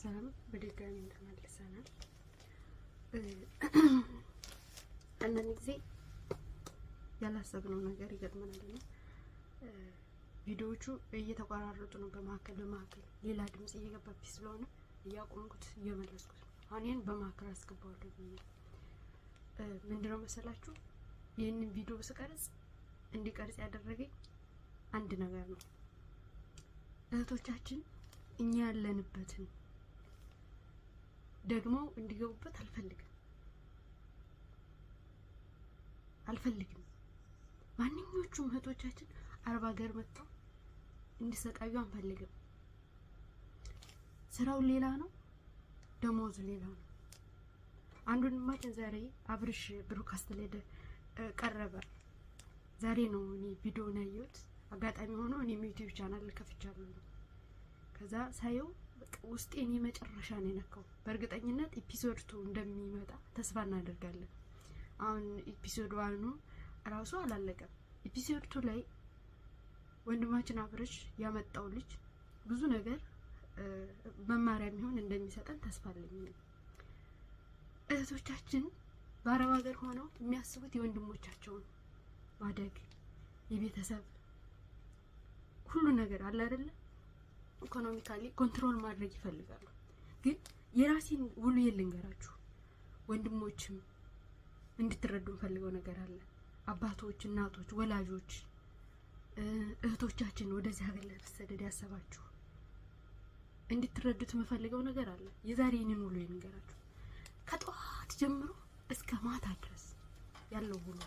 ሰላም በድጋሚ ተመልሰናል። አንዳንድ ጊዜ ያላሰብነው ነገር ይገጥመናል እና ቪዲዮዎቹ እየተቆራረጡ ነው። በመካከል በመካከል ሌላ ድምጽ እየገባብኝ ስለሆነ እያቆምኩት እየመለስኩት ነው። አሁን ይህን በመካከል አስገባዋለሁ ብዬ ምንድነው መሰላችሁ፣ ይህንን ቪዲዮ ስቀርጽ እንዲቀርጽ ያደረገኝ አንድ ነገር ነው። እህቶቻችን እኛ ያለንበትን ደግሞ እንዲገቡበት አልፈልግም። ማንኞቹም እህቶቻችን አረብ ሀገር መጥተው እንዲሰቃዩ አንፈልግም። ስራው ሌላ ነው፣ ደሞዙ ሌላ ነው። አንዱ ወንድማችን ዛሬ አብርሽ broadcast ላይ ቀረበ። ዛሬ ነው እኔ ቪዲዮውን ያየሁት። አጋጣሚ ሆኖ እኔም YouTube channel ከፍቻለሁ። ከዛ ሳየው ውስጤን የመጨረሻ ነው የነካው። በእርግጠኝነት episode 2 እንደሚመጣ ተስፋ እናደርጋለን። አሁን episode 1ኑ ራሱ አላለቀም። episode 2 ላይ ወንድማችን አብርሽ ያመጣው ልጅ ብዙ ነገር መማሪያ የሚሆን እንደሚሰጠን ተስፋ አለኝ። እህቶቻችን በአረብ ሀገር ሆነው የሚያስቡት የወንድሞቻቸውን ማደግ፣ የቤተሰብ ሁሉ ነገር አለ አይደለ? Economically control ማድረግ ይፈልጋሉ። ግን የራሴን ውሎ ልንገራችሁ፣ ወንድሞችም እንድትረዱ እንፈልገው ነገር አለ። አባቶች፣ እናቶች፣ ወላጆች፣ እህቶቻችን ወደዚህ ሀገር ለመሰደድ ያሰባችሁ እንድትረዱት የምፈልገው ነገር አለ። የዛሬን ውሎ ልንገራችሁ። ከጠዋት ጀምሮ እስከ ማታ ድረስ ያለው ውሎ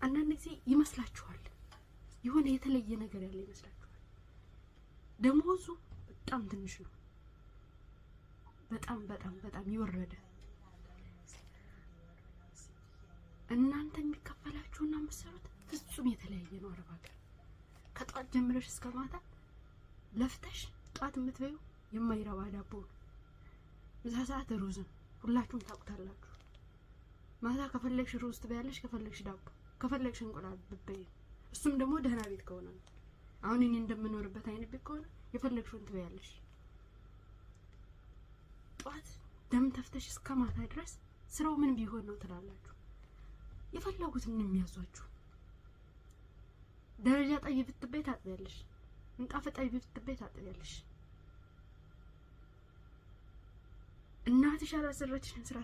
አንዳንድ ጊዜ ይመስላችኋል የሆነ የተለየ ነገር ያለ ይመስላችኋል። ደሞዙ በጣም ትንሽ ነው። በጣም በጣም በጣም ይወረደ። እናንተ የሚከፈላችሁና የምትሰሩት ፍጹም የተለያየ ነው። አረብ ሀገር ከጧት ጀምረሽ እስከ ማታ ለፍተሽ ጧት የምትበይው የማይረባ ዳቦ ነው። ምሳ ሰዓት ሩዝ ነው። ሁላችሁም ታውቁታላችሁ። ማታ ከፈለግሽ ሩዝ ትበያለሽ፣ ከፈለግሽ ዳቦ፣ ከፈለግሽ እንቁላል ብትበይ፣ እሱም ደግሞ ደህና ቤት ከሆነ ነው። አሁን እኔ እንደምኖርበት አይነት ቤት ከሆነ የፈለግሽውን ትበያለሽ። ጧት ደም ተፍተሽ እስከ ማታ ድረስ ስራው ምን ቢሆን ነው ትላላችሁ። የፈለጉትን የሚያዟችሁ። ደረጃ ጠይ ብትበይ ታጥቢያለሽ፣ ምንጣፍ ጠይ ብትበይ ታጥቢያለሽ። እናትሽ ያላሰራችሽን ስራ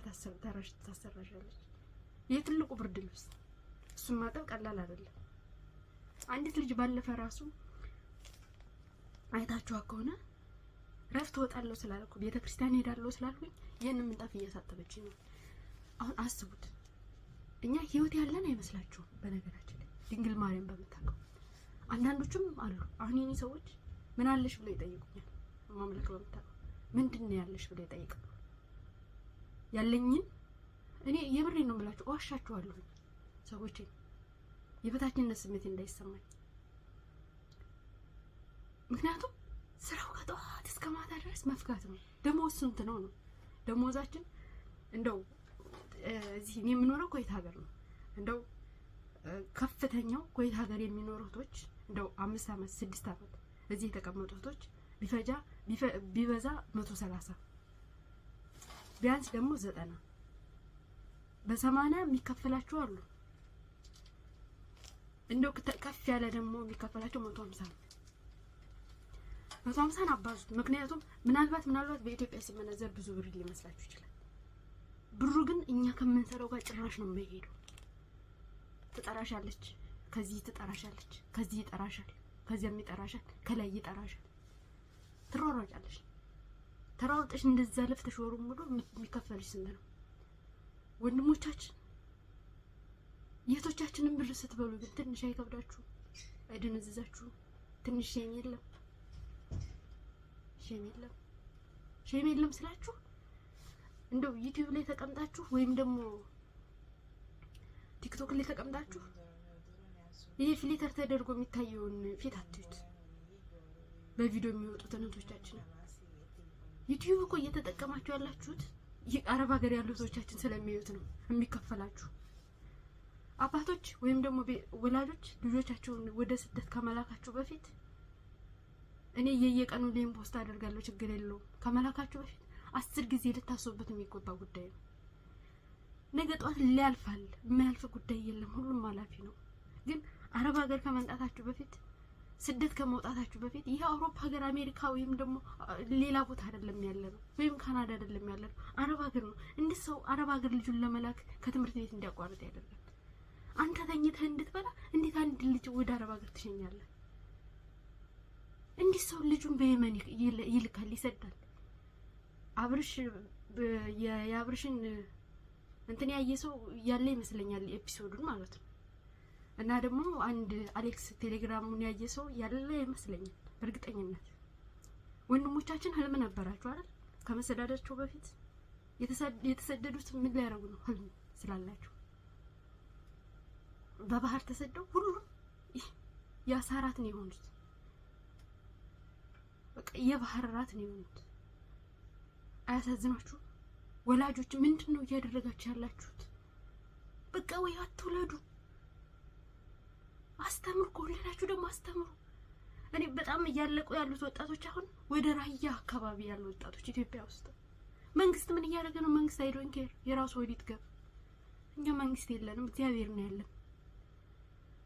ታሰራሻለች። የትልቁ ብርድ ልብስ እሱን ማጠብ ቀላል አይደለም። አንዲት ልጅ ባለፈ ራሱ አይታችኋ ከሆነ ረፍት እወጣለሁ ስላልኩ ቤተ ክርስቲያን ሄዳለሁ ስላልኩኝ ይህንን ምንጣፍ እያሳጠበች ነው። አሁን አስቡት፣ እኛ ህይወት ያለን አይመስላችሁም። በነገራችን ላይ ድንግል ማርያም በምታውቀው አንዳንዶቹም አሉ። አሁን የኔ ሰዎች ምን አለሽ ብለው ይጠይቁኛል። ማምለክ በምታውቀው ምንድን ነው ያለሽ ብለው ይጠይቃሉ። ያለኝን እኔ የብሬ ነው የምላችሁ፣ እዋሻችኋለሁ ሰዎቼ የበታችነት ስሜት እንዳይሰማኝ። ምክንያቱም ስራው ከጠዋት እስከ ማታ ድረስ መፍጋት ነው። ደሞዝ ስንት ነው ነው ደሞዛችን? እንደው እዚህ እኔ የምኖረው ኩዌት ሀገር ነው። እንደው ከፍተኛው ኩዌት ሀገር የሚኖሩ እህቶች እንደው 5 አመት 6 አመት እዚህ የተቀመጡ እህቶች ቢፈጃ ቢበዛ 130 ቢያንስ ደግሞ 90 በ80 የሚከፈላቸው አሉ። እንደው ከፍ ያለ ደግሞ የሚከፈላቸው 150 ነው። 150ን አባዙት። ምክንያቱም ምናልባት በኢትዮጵያ ሲመነዘር ብዙ ብር ሊመስላችሁ ይችላል። ብሩ ግን እኛ ከምንሰራው ጋር ጭራሽ ነው የማይሄደው። ትጠራሻለች፣ ከዚህ ትጠራሻለች፣ ከዚህ ይጠራሻል፣ ከዚያም ይጠራሻል፣ ከላይ ይጠራሻል። ትሯሯጫለሽ። ተሯሩጠሽ እንደዛ ለፍተሽ ወሩን ሙሉ የሚከፈልሽ ስንት ነው? ወንድሞቻችን የእህቶቻችንን ብር ስትበሉ ግን ትንሽ አይከብዳችሁም? አይደነዝዛችሁም? ትንሽ shame የለም? Shame የለም? Shame የለም ስላችሁ እንደው YouTube ላይ ተቀምጣችሁ ወይም ደግሞ TikTok ላይ ተቀምጣችሁ ይሄ filter ተደርጎ የሚታየውን ፊት አትዩት። በቪዲዮ የሚወጡትን እህቶቻችንን YouTube እኮ እየተጠቀማችሁ ያላችሁት አረብ ሀገር ያሉ እህቶቻችን ስለሚያዩት ነው የሚከፈላችሁ። አባቶች ወይም ደግሞ ወላጆች ልጆቻቸውን ወደ ስደት ከመላካችሁ በፊት እኔ የየቀኑ ሌም post አደርጋለሁ፣ ችግር የለውም። ከመላካችሁ በፊት 10 ጊዜ ልታስቡበት የሚገባ ጉዳይ ነው። ነገ ጠዋት ሊያልፋል። የማያልፍ ጉዳይ የለም። ሁሉም አላፊ ነው። ግን አረብ ሀገር ከመምጣታችሁ በፊት፣ ስደት ከመውጣታችሁ በፊት፣ ይህ አውሮፓ ሀገር፣ አሜሪካ ወይም ደግሞ ሌላ ቦታ አይደለም ያለ ነው፣ ወይም ካናዳ አይደለም ያለ ነው፣ አረብ ሀገር ነው። እንዴት ሰው አረብ ሀገር ልጁን ለመላክ ከትምህርት ቤት እንዲያቋርጥ ያደርጋል? አንተ ተኝተህ እንድትበላ እንዴት አንድ ልጅ ወደ አረብ ሀገር ትሸኛለህ? እንዴት ሰው ልጁን በየመን ይልካል፣ ይሰዳል? አብርሽ የአብርሽን እንትን ያየ ሰው ያለ ይመስለኛል፣ episode ኡን ማለት ነው። እና ደግሞ አንድ አሌክስ ቴሌግራሙን ያየ ሰው ያለ ይመስለኛል በእርግጠኝነት። ወንድሞቻችን ህልም ነበራቸው አይደል? ከመሰዳዳቸው በፊት የተሰደዱት ምን ሊያደርጉ ነው? ህልም ስላላቸው በባህር ተሰደው ሁሉም የአሳ ራት ነው የሆኑት። በቃ የባህር ራት ነው የሆኑት። አያሳዝናችሁ? ወላጆች ምንድን ነው እያደረጋችሁ ያላችሁት? በቃ ወይ አትውለዱ፣ አስተምሩ። ከወለዳችሁ ደግሞ አስተምሩ። እኔ በጣም እያለቁ ያሉት ወጣቶች አሁን ወደ ራያ አካባቢ ያሉ ወጣቶች ኢትዮጵያ ውስጥ መንግስት ምን እያደረገ ነው? መንግስት I don't care፣ የራሱ ወዲት ገብ። እኛ መንግስት የለንም፣ እግዚአብሔር ነው ያለን።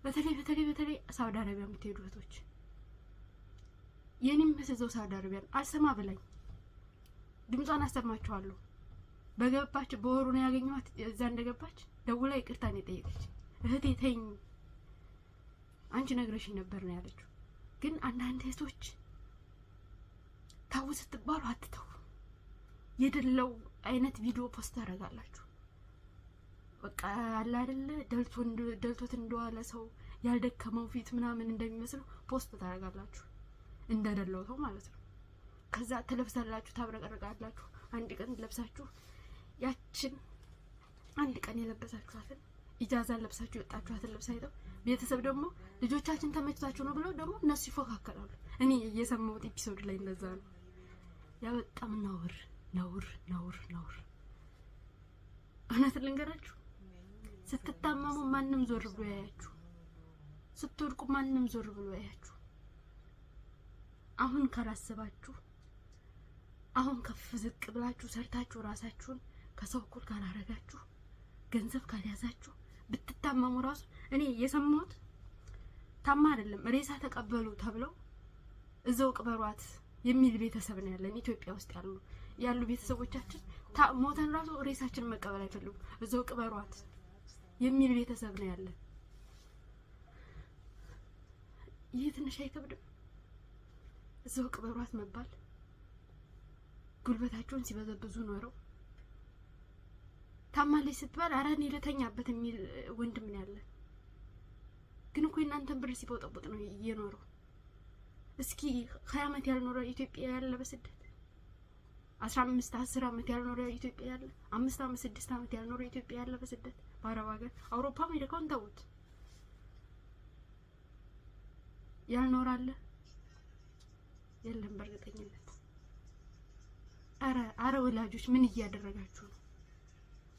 በተለይ በተለይ በተለይ ሳውዲ አረቢያ የምትሄዱ እህቶች፣ የኔም እህት ሳውዲ አረቢያን አልሰማ ብላኝ ድምጿን አሰማችኋለሁ። በገባች በወሩ ነው ያገኘኋት። እዛ እንደገባች ደውላ ይቅርታ ነው የጠየቀች። እህቴ ተይኝ፣ አንቺ ነግረሽኝ ነበር ነው ያለችው። ግን አንዳንድ እህቶች ተው ስትባሉ አትተው። የደለው አይነት ቪዲዮ post ታደርጋላችሁ። በቃ አለ አይደለ ደልቶት እንደዋለ ሰው ያልደከመው ፊት ምናምን እንደሚመስለው post ታደርጋላችሁ። እንደደለው ሰው ማለት ነው። ከዛ ትለብሳላችሁ፣ ታብረቀርቃላችሁ። አንድ ቀን ለብሳችሁ ያችን አንድ ቀን የለበሳችኋትን ኢጃዛ ለብሳችሁ የወጣችኋትን ልብስ አይተው ቤተሰብ ደግሞ ልጆቻችን ተመችቷቸው ነው ብለው ደግሞ እነሱ ይፎካከራሉ። እኔ የሰማሁት episode ላይ እንደዛ ነው። ያ በጣም ነውር ነውር ነውር ነውር። እውነት ልንገራችሁ፣ ስትታመሙ ማንም ዞር ብሎ ያያችሁ፣ ስትወድቁ ማንም ዞር ብሎ ያያችሁ። አሁን ካላሰባችሁ፣ አሁን ከፍ ዝቅ ብላችሁ ሰርታችሁ ራሳችሁን ከሰው እኩል ካላረጋችሁ፣ ገንዘብ ካልያዛችሁ ብትታመሙ ራሱ፣ እኔ የሰማሁት ታማ አይደለም ሬሳ ተቀበሉ ተብለው እዛው ቅበሯት የሚል ቤተሰብ ነው ያለን። ኢትዮጵያ ውስጥ ያሉ ቤተሰቦቻችን ሞተን ራሱ ሬሳችንን መቀበል አይፈልጉም። እዛው ቅበሯት የሚል ቤተሰብ ነው ያለን። ይህ ትንሽ አይከብድም? እዛው ቅበሯት መባል፣ ጉልበታቸውን ሲበዘብዙ ኖረው ታማለች ስትባል ኧረ እኔ ልተኛበት የሚል ወንድም ነው ያለን። ግን እኮ የእናንተን ብር ሲቦጠቡጥ ነው እየኖረው። እስኪ 20 ዓመት ያልኖረ ኢትዮጵያ ያለ በስደት፣ 15 10 ዓመት ያልኖረ ኢትዮጵያ ያለ፣ 5 ዓመት 6 ዓመት ያልኖረ ኢትዮጵያ ያለ በስደት በአረብ ሀገር፣ አውሮፓ አሜሪካውን ተዉት፣ ያልኖረ አለ? የለም በእርግጠኝነት። አረ አረ ወላጆች ምን እያደረጋችሁ ነው?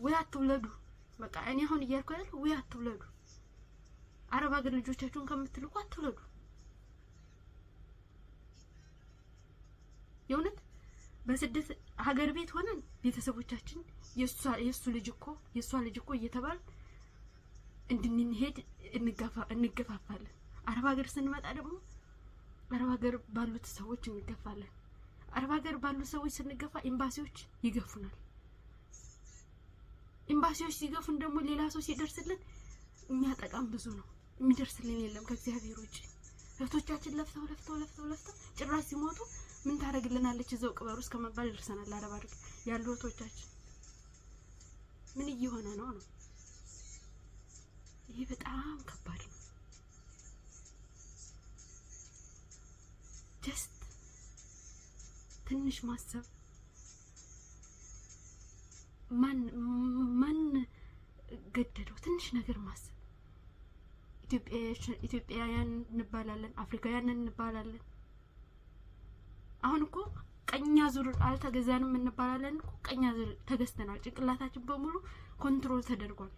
ወይ አትውለዱ። በቃ እኔ አሁን እያልኩ ያለው ወይ አትውለዱ። አረብ ሀገር ልጆቻችሁን ከምትልኩ አትውለዱ። የእውነት በስደት ሀገር ቤት ሆነን ቤተሰቦቻችን የእሱ ልጅ እኮ፣ የእሷ ልጅ እኮ እየተባል እንድንሄድ እንገፋፋለን። አረብ ሀገር ስንመጣ ደግሞ አረብ ሀገር ባሉት ሰዎች እንገፋለን። አረብ ሀገር ባሉት ሰዎች ስንገፋ ኤምባሲዎች ይገፉናል። ኤምባሲዎች ሲገፉን ደግሞ ሌላ ሰው ሲደርስልን የሚያጠቃም ብዙ ነው። የሚደርስልን የለም ከእግዚአብሔር ውጭ። እህቶቻችን ለፍተው ለፍተው ለፍተው ለፍተው ጭራሽ ሲሞቱ ምን ታደርግልናለች እዛው ቅበሩ እስከ መባል ደርሰናል። አረብ ሀገር ያሉ እህቶቻችን ምን እየሆነ ነው ነው? ይሄ በጣም ከባድ ነው። Just ትንሽ ማሰብ ማን ማን ገደደው? ትንሽ ነገር ማሰብ። ኢትዮጵያውያን እንባላለን፣ አፍሪካውያን እንባላለን። አሁን እኮ ቀኝ አዙር አልተገዛንም እንባላለን እኮ፣ ቀኝ አዙር ተገዝተናል። ጭንቅላታችን በሙሉ control ተደርጓል።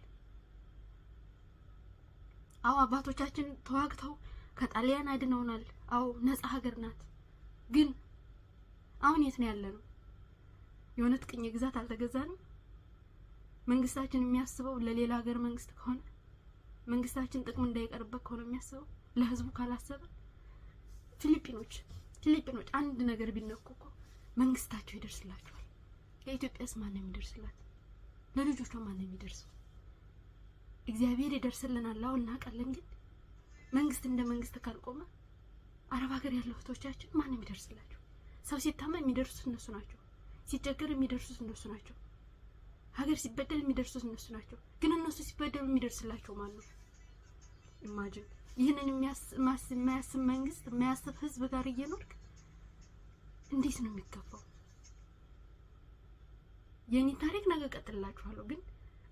አዎ አባቶቻችን ተዋግተው ከጣሊያን አድነውናል። አዎ ነፃ ሀገር ናት። ግን አሁን የት ነው ያለነው? የእውነት ቅኝ ግዛት አልተገዛንም? መንግስታችን የሚያስበው ለሌላ ሀገር መንግስት ከሆነ፣ መንግስታችን ጥቅሙ እንዳይቀርበት ከሆነ የሚያስበው፣ ለህዝቡ ካላሰበ፣ ፊሊፒኖች አንድ ነገር ቢነኩ እኮ መንግስታቸው ይደርስላቸዋል። ለኢትዮጵያስ ማን ነው የሚደርስላት? ለልጆቿ ማን ነው የሚደርሰው? እግዚአብሔር ይደርስልናል። አሁን እናውቃለን። ግን መንግስት እንደ መንግስት ካልቆመ አረብ ሀገር ያለው እህቶቻችን ማን ነው የሚደርስላቸው? ሰው ሲታመም የሚደርሱት እነሱ ናቸው። ሲቸገር የሚደርሱት እነሱ ናቸው። ሀገር ሲበደል የሚደርሱት እነሱ ናቸው። ግን እነሱ ሲበደሉ የሚደርስላቸው ማን ነው? Imagine ይህንን የማያስብ መንግስት፣ የማያስብ ህዝብ ጋር እየኖርክ እንዴት ነው የሚገባው? የኔ ታሪክ ነገ እቀጥልላችኋለሁ። ግን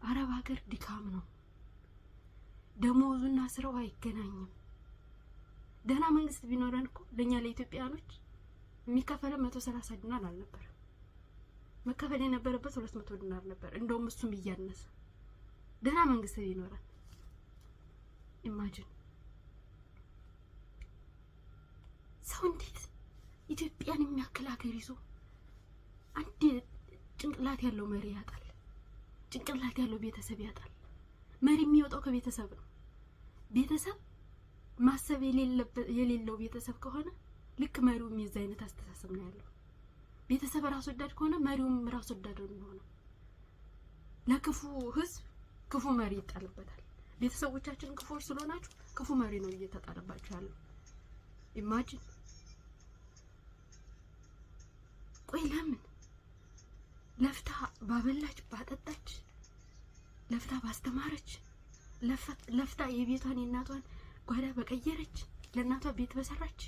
አረብ ሀገር ድካም ነው። ደሞዙና ስራው አይገናኝም። ደህና መንግስት ቢኖረን እኮ ለእኛ ለኢትዮጵያኖች የሚከፈለው 130 ዲናር አልነበረም። መከፈል የነበረበት 200 ዲናር ነበር። እንደውም እሱም እያነሰ ደህና መንግስት ቢኖረን። Imagine ሰው እንዴት ኢትዮጵያን የሚያክል ሀገር ይዞ አንድ ጭንቅላት ያለው መሪ ያጣል? ጭንቅላት ያለው ቤተሰብ ያጣል። መሪ የሚወጣው ከቤተሰብ ነው። ቤተሰብ ማሰብ የሌለው ቤተሰብ ከሆነ ልክ መሪውም የዛ አይነት አስተሳሰብ ነው ያለው። ቤተሰብ ራስ ወዳድ ከሆነ መሪውም ራስ ወዳድ ነው የሚሆነው። ለክፉ ህዝብ ክፉ መሪ ይጣልበታል። ቤተሰቦቻችን ክፉዎች ስለሆናችሁ ክፉ መሪ ነው እየተጣለባችሁ ያለው። Imagine። ቆይ ለምን ለፍታ ባበላች ባጠጣች፣ ለፍታ ባስተማረች፣ ለፍታ የቤቷን የእናቷን ጓዳ በቀየረች፣ ለእናቷ ቤት በሰራች፣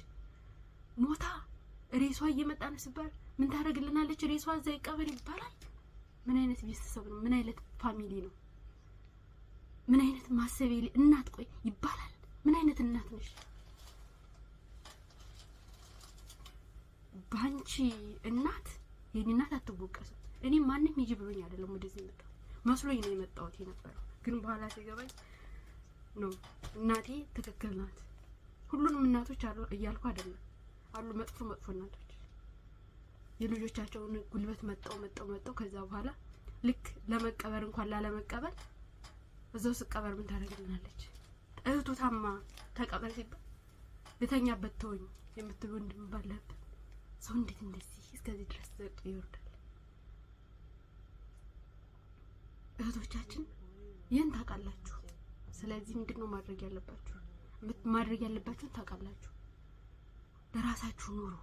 ሞታ ሬሷ እየመጣ ነው ሲባል ምን ታደርግልናለች? ሬሷ እዛ ይቀበር ይባላል። ምን አይነት ቤተሰብ ነው? ምን አይነት family ነው? ምን አይነት ማሰብ እናት ቆይ ይባላል። ምን አይነት እናት ነሽ? ባንቺ እናት የኔ እናት አትወቀስም። እኔ ማንም ሂጂ ብሎኝ አይደለም ወደዚህ የመጣሁት፣ መስሎኝ ነው የመጣሁት የነበረው። ግን በኋላ ሲገባኝ ነው እናቴ ትክክል ናት። ሁሉንም እናቶች እያልኩ አይደለም፣ አሉ መጥፎ መጥፎ እናቶች የልጆቻቸውን ጉልበት መጠው መጠው መጠው ከዛ በኋላ ልክ ለመቀበር እንኳን ላለመቀበል እዛው ስቀበር ምን ታደርግልናለች? እህቱ ታማ ተቀበር ሲባል ልተኛበት ተወኝ የምትል ወንድም ባለበት ሰው እንዴት እንደዚህ እስከዚህ ድረስ ዘቅጦ ይወርዳል? እህቶቻችን ይህን ታውቃላችሁ። ስለዚህ ምንድን ነው ማድረግ ያለባችሁ? ማድረግ ያለባችሁን ታውቃላችሁ። ለራሳችሁ ኑሩ።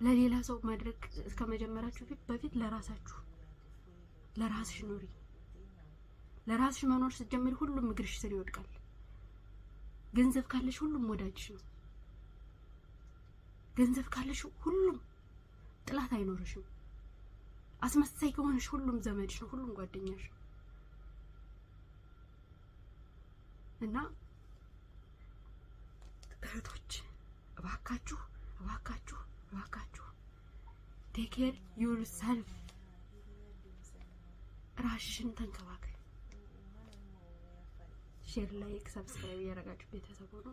ለሌላ ሰው ማድረግ እስከመጀመራችሁ በፊት ለራሳችሁ ለራስሽ ኑሪ። ለራስሽ መኖር ስትጀምሪ ሁሉም እግርሽ ስር ይወድቃል። ገንዘብ ካለሽ ሁሉም ወዳጅሽ ነው። ገንዘብ ካለሽ ሁሉም ጥላት አይኖርሽም። አስመሳይ ከሆንሽ ሁሉም ዘመድሽ ነው፣ ሁሉም ጓደኛሽ ነው። እና እህቶች እባካችሁ እባካችሁ እባካችሁ take care yourself፣ ራስሽን ተንከባከቢ። Share፣ like፣ subscribe እያደረጋችሁ ቤተሰብ ሆኖ